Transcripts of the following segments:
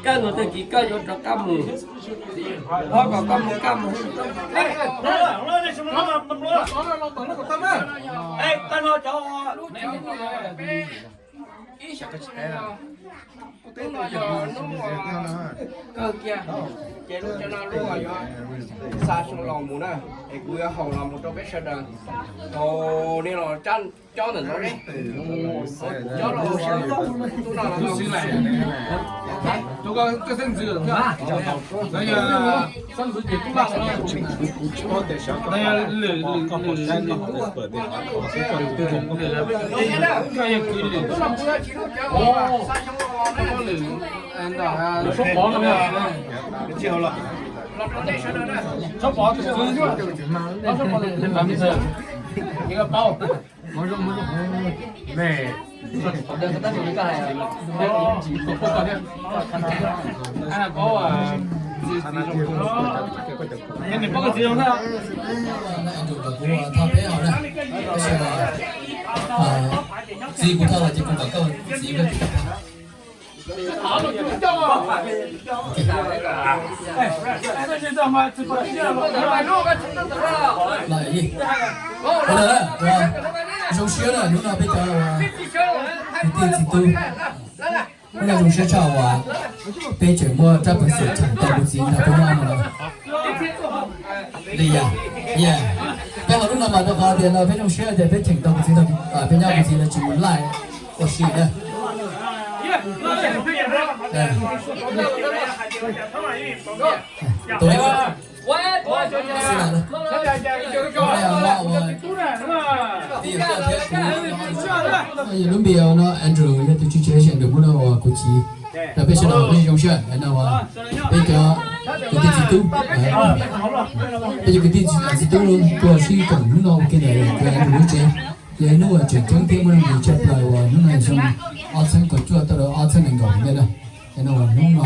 Koj mus tag kis koj yuav rov qab mus, ho kom koj mus koj mus. Ib sab no yog hnub kawg kiag, ces lub cov no lub yuav xa xyoo los mus na, es kuv yuav haus los mus rau peb sawv daws. Tau nej los cob ntawm no ne, cob los mus sawv tub no los. Thaj peb hauv na, tab sis txiv kuv thaj los ces kuv kom koj txiv koj. Zoo siab na, hnub no peb cov kwv tij txiv tub, hnub no zoo siab tshaj uas peb tseem muaj rab peev xwm cheem tau kuv txiv nrog peb nyob no. Li yog, yog peb hauv lub no mas rau qhov tias no peb zoo siab tias peb cheem tau kuv txiv, peb nyob kuv txiv lawv tsis mus laij ua si na. Tus lub npe no Andrew yog tus tswv tshiab, Andrew muab no uas kuv txiv. Rau peb sawv daws nej zoo siab no uas peb cov kwv tij txiv tub, peb cov kwv tij txiv tub tuaj sib koom hnub no ua ke ntawm Andrew lub tsev. Yog ib hnub uas tseem ceeb thiab muaj nuj nqis tshaj plaws uas hnub no xyoo ob txhiab kaum cuaj tau rau ob txhiab nees nkaum ntej na. No uas hnub no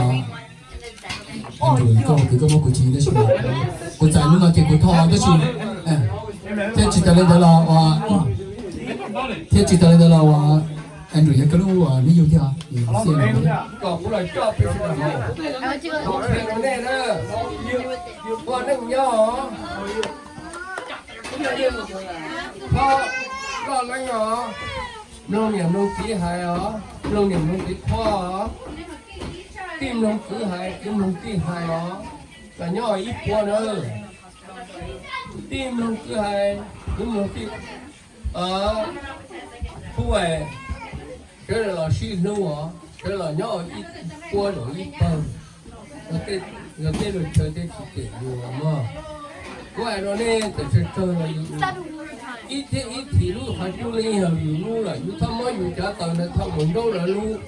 Andrew koj ua kwv koj muab kuv txiv tab sis kuv txais hnub no ces kuv thov tab sis thiab tsis tas li ntawd los uas, thiab tsis tas li ntawd los uas Andrew yog koj lub uas me yug thiab. Kom kuv los coj peb sawv daws, nej na, yus ua neej nyob os, loj leej os, mloog niam mloog txiv hais os, mloog niam mloog txiv qhuab os, tij mloog kwv hais, kwv mloog tij hais os, los nyob ib puas na. Tij mloog kwv hais, kwv mloog tij, hu, sawv daws los sib hlub os, sawv daws los nyob ib puab zaum ib pawg, yog tej luag chaw tej tsis cem yus mog. Kuv hais rau nej txawm tsawg tsawg los yus ib thiab ib thim lub qhov cub li yog yus lub lawm, yus txhob muab yus cov taws ntawd thauj mus nraub lawv lub.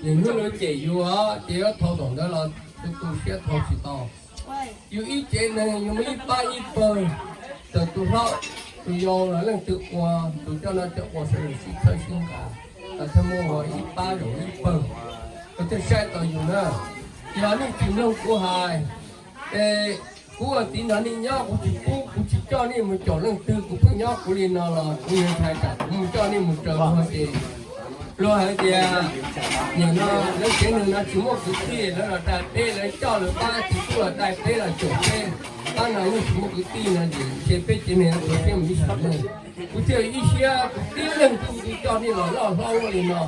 Yus hnub lawv cem yus ces yuav thau tom ntawd los tu siab thau tsis tau. Yus ib tsev neeg yus muaj ib pab ib pawg, txawm tus hlob tus yau los leej twg ua, tus coj noj coj ua sawv daws sib txhawb sib nqa, tas thawj muaj ua ib pab zaum ib pawg, kom thiaj saib tau yus na. Yog nej tsis mloog kuv hais, es kuv ua txiv nrog nej nyob, kuv tsis pub, kuv tsis coj nej mus caum leej twg, kuv pheej nyob kuv li no los kuv yuav hais tsam kuv mus coj nej mus raws luag ces luag hais tias nim no lawv tsev neeg no tsis muaj kwv tij, lawv los daig peb, lawv coj lawv pab txiv tub los daig peb los caum peb, pab no yeej tsis muaj kwv tij no ces ntshe peb tsev neeg tu siab mus ib sim neej. Kuv thiaj ib siab kuv tib leeg tub kuv coj nej los loj hlob ua li no,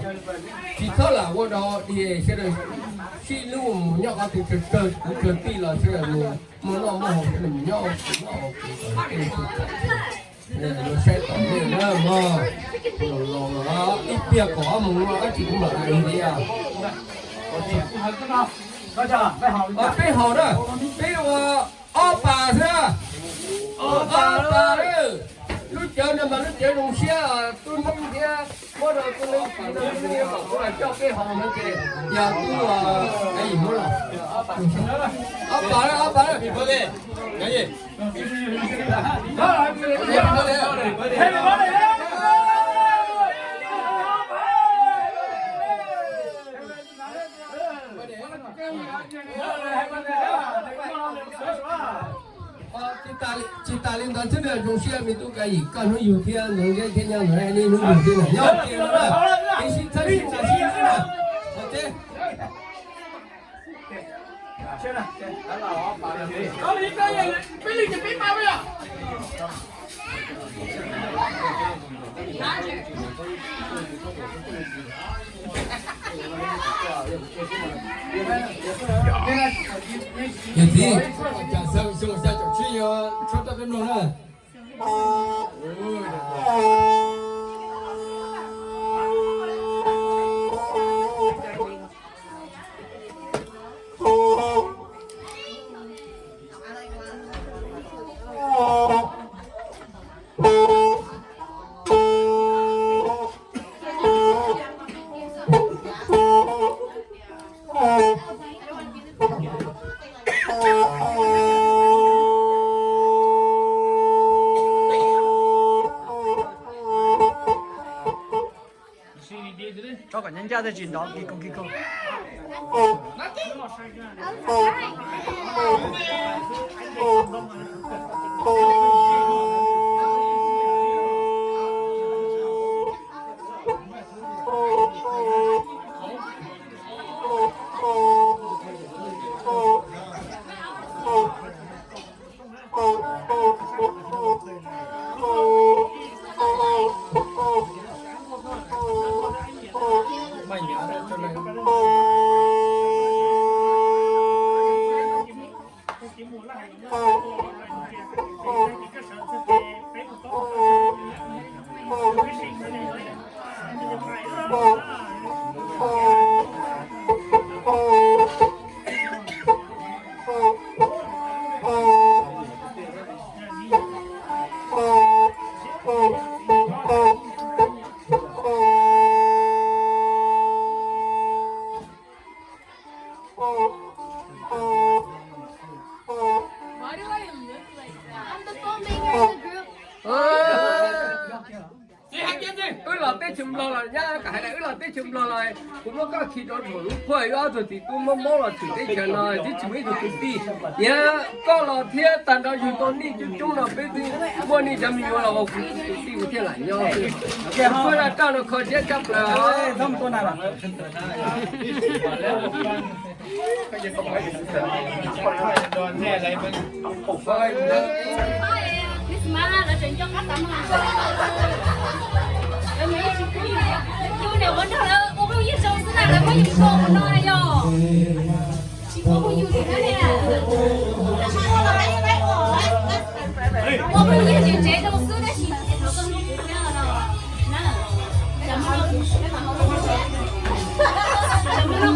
tsis txhob lam ua dog dig, sawv daws sib hlub mus nyob qhov twg tsawg tsawg kwv tsawg tij los sawv daws mus muaj noj muaj haus, sawv daws mus nyob ua kwv noj ua kwv, luag saib tom nej na mog. Ib pliag kom mus ua dab tsi kuv mam li ntxiv. Peb haus na, peb ua ob pas xwb, ob pas. Lub cawv no mas lub cawv zoo siab, tub Hmoob thiab muab rau tub Hmoob, tub Hmoob kom kuv los coj peb haus no ces yog tub, muab los ob pas, ob pas. Tsis tas li ntawd thiab, zoo siab me tub Kab Yim, koj hnub yug thiab ntxoov Zeb thiab nyob ntawd, nej hnub yug thiab nyob ua ke no na, sib txhawb sib nqa sib hlub na. Yog txiv, cas xyoo xya caum tsib yog tshuab raj peb mloog na. Tso kom nyob ncaj thiaj tsis nrov kis koog kis koog. Wb los teb chaws Nplog los, nyab kom hais tias wb los teb chaws Nplog los, kuv muab koj khi rau thaum lub phuaj, wb ob tug txiv tub muab maub los tshwm teb chaws no twb tsis muaj ib tug kwv tij. Yog koj los thiab tag nrho yug tau nej coob coob no peb twb muaj nej cov me nyuam los ua kuv kwv tij kuv thiaj lam nyob. Ces phuaj raj no kho siab tshaj plaws. Ua phooj ywg tsev tsev zoo xwb tab sis ces thov koj hlub kuv thiab no na.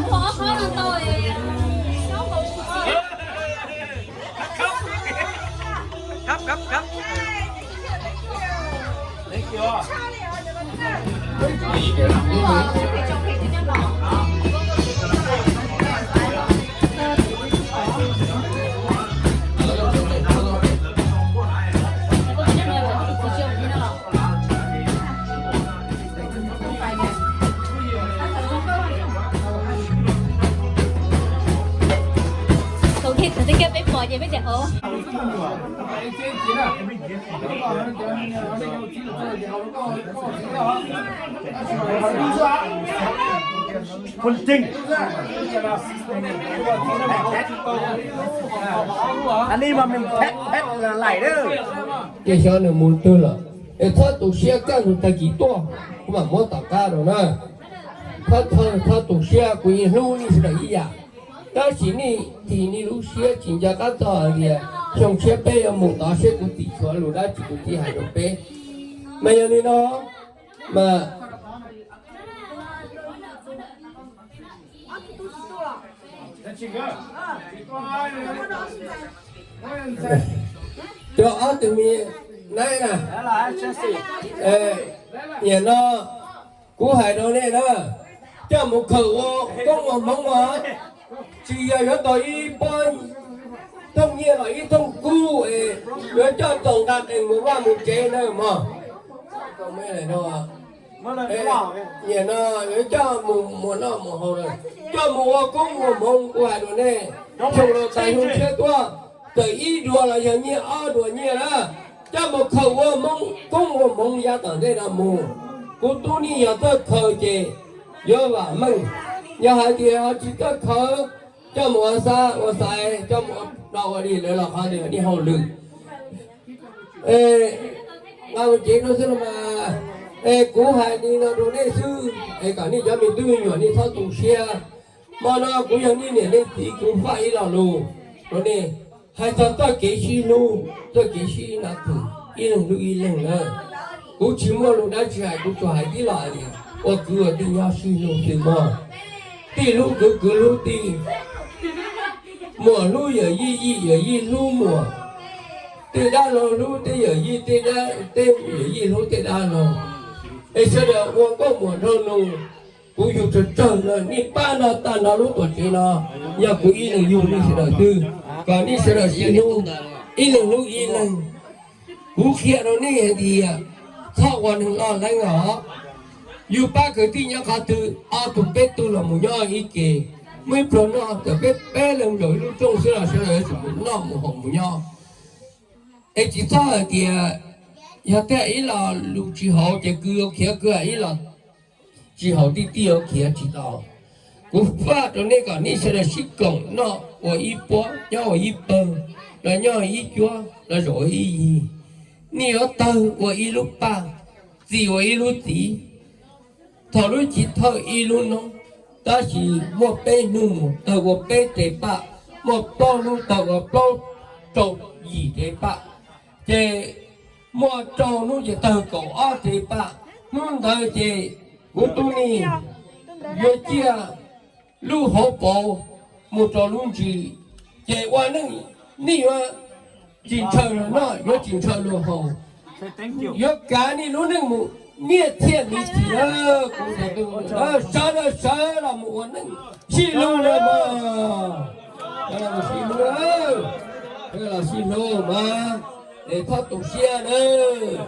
Qhov no tau. Thaum kiag thaum twg kiag peb pom ces peb tias o. Phun cing. Ani mas me phet phet lais lawm. Ces xyov nws mus twg lawm, es txhob tu siab, kaj ntug tag kis tuaj kuv mam muab tom qab rau na. Txhob, txhob tu siab, kuv yeej hlub nej sawv daws ib yam. Tab sis nej tis nej lub siab tsis nco qab txog hais tias xyoo tshiab peb yuav mus tod seb kuv txiv tshuav lus dab tsi kuv thiaj hais rau peb. Mas yog li no, mas cov ob tug me naib na, nim no kuv hais rau nej na, coj mus khaws ua koob ua hmoov os, tsis yog yuav tau ib pob thooj nyiaj los ib thooj kub es yuav coj txoos nqa qees mus vaj mus tsev na mog. Nim no yuav coj mus muas noj muas haus lawm, coj mus ua koob ua hmoov, kuv hais rau nej, xyoo laus tas xyoo tshiab tuaj, txawm ib duas los yog nyiaj ob duas nyiaj na, coj mus khaws ua hmoov, koob ua hmoov yav tom ntej no mus. Kuv tub nej yog txawj khaws ces yuav vam meej. Yog hais tias ho tsis txawj khawv, coj mus ua xab ua xaiv, coj mus ua no ua li lawv los qhov ntawd yog nej hauj lwm. Nqa mus cev rau xwb no mas, es kuv hais li no rau nej xwb, es kom nej cov me tub me nyuam nej txhob tu siab. Hmo no kuv yog nej niam nej txiv, kuv faj ib lo lus rau nej, hais txog txoj kev sib hlub, txoj kev sib na thwm, ib leeg hlub ib leeg na. Kuv tsis muaj lus dab tsi hais, kuv tsuas hais tib lo tias ua kwv ua tij nyob sib hlub xwb mog. Tij hlub kwv, kwv hlub tij, muam hlub yawm yij, yij yawm yij hlub muam, tej dab laug hlub tej yawm yij, tej dab, tej yawm yij hlub tej dab laug. Es sawv daws ua nkauj muam nraug nus, kuv yug tsawg tsawg no, nej pab no tag nrho lub tuam tsev no, yog kuv ib leeg yug nej sawv daws xwb. Kom nej sawv daws sib hlub, ib leeg hlub ib leeg. Kuv qhia rau nej hais tias txhob ua neeg loj leeb os. Yus pab kwv tij nyob qhov twg, ob tug peb tug los mus nyob ib ke, muaj ib pluag noj, txawm peb peb leeg nraum ib lub rooj xwb los sawv daws yuav tsum mus noj mus haus mus nyob. Es tsis txhob hais tias yog tiag ib los lus tsis haum ces kwv yuav khiav, kwv ib los tsis haum tij, tij yuav khiav, tsis tau. Kuv faj rau nej kom nej sawv daws sib koom noj ua ib puab, nyob ua ib pawg, los nyob ua ib cuab, los zaum ua ib yig. Nej yuav tawg ua ib lub paj, txi ua ib lub txiv. Thaum lub chiv thawj ib lub noob, tab sis muaj peb hnub mus tawg ua peb reg paj, muaj plaub hnub tawg ua plaub rau yim reg paj, ces muaj rau hnub ces tawg kaum ob reg paj. Hnub ntawd ces kuv tub nej yuav ciaj lub hauv paus mus rau lub ntsis, ces ua neej nej yuav tsis ntshaw luag noj, yuav tsis ntshaw luag haus, yuav kav nej lub neej mus nyiaj txiag miv txhis na. Kuv sawv daws sawv los mus ua neej sib hlub na mog. Sib hlub, los sib hlub mas, es txhob tu siab nawb.